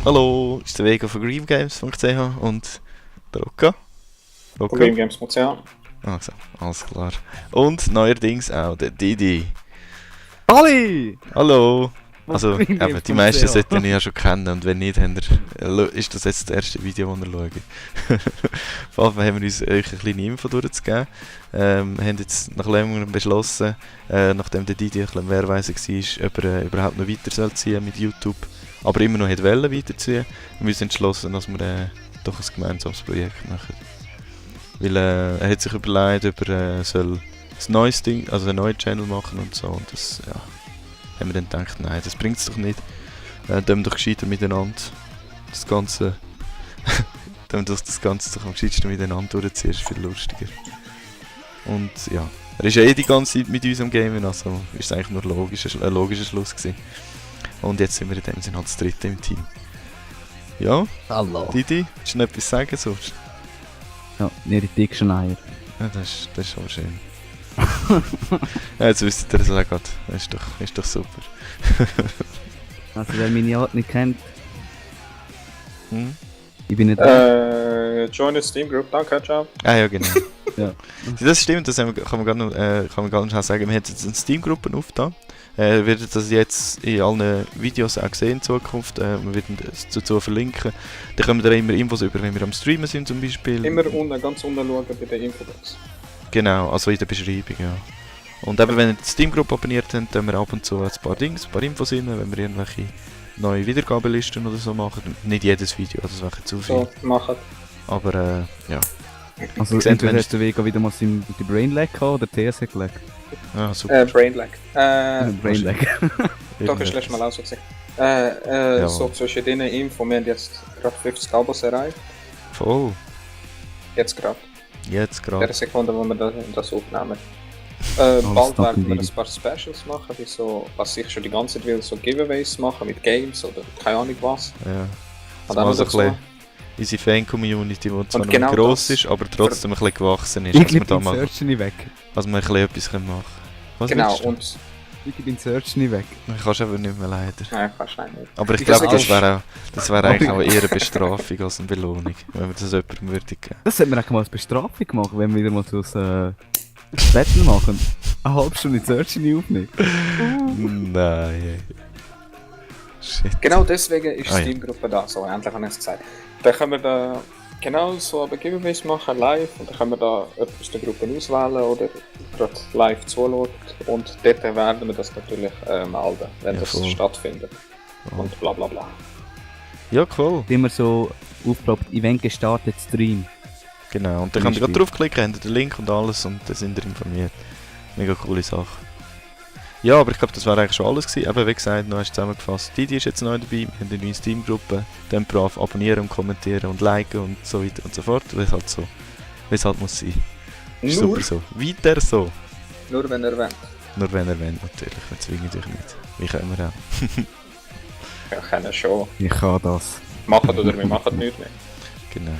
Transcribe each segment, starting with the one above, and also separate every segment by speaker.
Speaker 1: Hallo, ist der Vega von greengames.ch und der Rocco.
Speaker 2: Von greengames.ch.
Speaker 1: Also, alles klar. Und neuerdings auch der Didi.
Speaker 3: Ali!
Speaker 1: Hallo!
Speaker 3: Von
Speaker 1: Also, eben, die
Speaker 3: greengames.ch.
Speaker 1: meisten sollten ihn ja schon kennen und wenn nicht, ist das jetzt das erste Video, das ihr schaut. Vor allem haben wir uns euch eine kleine Info durchzugeben. Wir haben jetzt nach längerem beschlossen, nachdem der Didi ein bisschen mehrweise war, ob er überhaupt noch weiter soll ziehen mit YouTube, aber immer noch hätte wollen weiterziehen. Wir haben uns entschlossen, dass wir doch ein gemeinsames Projekt machen. Weil er hat sich überlegt, ob er soll ein neues Ding, also einen neuen Channel machen und so. Und das, ja, haben wir dann gedacht, nein, das bringt es doch nicht. Dann wir doch gescheiter miteinander das Ganze, dann wir das Ganze doch am gescheitsten miteinander durchziehen, ist viel lustiger. Und ja, er ist ja die ganze Zeit mit uns am Gamen, also ist es eigentlich nur ein logischer Schluss gewesen. Und jetzt sind wir in dem Sinne halt das dritte im Team. Ja,
Speaker 3: Hallo.
Speaker 1: Didi, willst du noch etwas sagen sonst?
Speaker 3: Ja, nicht die Dictionary.
Speaker 1: Ja, das ist aber schön. Ja, jetzt wisst ihr das auch gerade. Das ist doch super.
Speaker 3: Also wer meine Art nicht kennt,
Speaker 1: Hm?
Speaker 3: ich bin nicht
Speaker 2: Join the Steam Group, danke, ciao.
Speaker 1: Ah ja, genau.
Speaker 3: Ja.
Speaker 1: Das stimmt, das haben wir, kann man gar nicht schnell sagen. Wir haben jetzt eine Steam-Gruppe aufgetan. Wir werden das jetzt in allen Videos auch sehen in Zukunft. Wir werden es dazu verlinken. Da kommen da immer Infos über, wenn wir am Streamen sind zum Beispiel.
Speaker 2: Immer unten, ganz unten schauen bei der Infobox.
Speaker 1: Genau, also in der Beschreibung, ja. Und eben, wenn ihr die Steam-Gruppe abonniert habt, dann wir ab und zu ein paar Infos rein, wenn wir irgendwelche neue Wiedergabelisten oder so machen. Nicht jedes Video, das wäre zu viel.
Speaker 2: So, machen.
Speaker 1: Aber ja.
Speaker 3: Also
Speaker 1: Gesehen,
Speaker 3: entweder
Speaker 1: wenn
Speaker 3: hat der Vega wieder mal seinen Brain Lag gehabt oder TS hat gelag.
Speaker 1: Ja, super.
Speaker 2: Brain Lag.
Speaker 3: Brain Lag.
Speaker 2: Doch, ist letztes Mal auch so gesehen. So zwischen den Info, wir haben jetzt gerade 50 Abos erreicht.
Speaker 1: Voll.
Speaker 2: Jetzt gerade.
Speaker 1: Jetzt
Speaker 2: In der
Speaker 1: gerade.
Speaker 2: Sekunde, wo wir das aufnehmen. Bald werden wir
Speaker 3: Didi.
Speaker 2: ein paar Specials machen, wie so, was ich schon die ganze Zeit will, so Giveaways machen mit Games oder keine Ahnung was.
Speaker 1: Ja.
Speaker 2: Und
Speaker 1: Mal
Speaker 2: auch
Speaker 1: so
Speaker 2: dazu.
Speaker 1: ein bisschen unsere Fan-Community, die zwar noch
Speaker 2: genau
Speaker 1: nicht gross
Speaker 2: das.
Speaker 1: ist, aber trotzdem ein bisschen gewachsen ist,
Speaker 3: Ich
Speaker 1: dass wir
Speaker 3: bin
Speaker 1: da mal
Speaker 3: Search nicht weg.
Speaker 1: dass wir ein bisschen etwas machen können. Was
Speaker 2: Genau,
Speaker 1: willst du?
Speaker 2: und.
Speaker 3: Ich bin Search nicht weg.
Speaker 1: Ich kannst aber nicht mehr leider.
Speaker 2: Nein, wahrscheinlich nicht.
Speaker 1: Aber ich
Speaker 2: Ich
Speaker 1: glaube,
Speaker 2: sag-
Speaker 1: das wäre eigentlich auch eher eine Bestrafung als eine Belohnung, wenn wir das jemandem würde geben.
Speaker 3: Das sollten wir eigentlich mal als Bestrafung machen, wenn wir wieder mal so ein Battle machen. Eine halbe Stunde Search nicht aufnehmen.
Speaker 1: Nein. Shit.
Speaker 2: Genau deswegen ist
Speaker 1: Ah, ja.
Speaker 2: die Steam-Gruppe da, so endlich habe ich es gesagt. Dann können wir da genau so aber Giveaways machen, live, und dann können wir da jemand aus der Gruppe auswählen oder gerade live zuschaut. Und dort werden wir das natürlich melden, wenn
Speaker 1: Ja,
Speaker 2: das
Speaker 1: voll.
Speaker 2: stattfindet.
Speaker 1: Voll.
Speaker 2: Und bla bla bla.
Speaker 1: Ja, cool.
Speaker 3: Immer so aufgeploppt, Event gestartet, Stream.
Speaker 1: Genau. Und dann könnt ihr gerade draufklicken, habt ihr den Link und alles und dann sind ihr informiert. Mega coole Sache. Ja, aber ich glaube, das war eigentlich schon alles gewesen. Eben, wie gesagt, noch hast du zusammengefasst. Didi ist jetzt neu dabei, wir haben eine neue Steam-Gruppe. Dann brav abonnieren und kommentieren und liken und so weiter und so fort, wie es halt muss sein. Ist
Speaker 2: Nur,
Speaker 1: super so. Weiter so.
Speaker 2: nur wenn ihr wollt.
Speaker 1: Nur wenn ihr wollt, natürlich. Wir zwingen euch nicht. Wie können wir auch.
Speaker 2: Wir können schon
Speaker 3: Ich kann das.
Speaker 2: machen oder wir machen nichts mehr.
Speaker 1: Genau.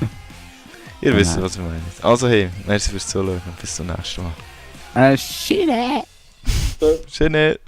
Speaker 1: Ihr wisst,
Speaker 3: Nein.
Speaker 1: was wir meinen. Also hey, merci fürs Zuschauen und bis zum nächsten Mal.
Speaker 3: Schiene!
Speaker 1: Schöne.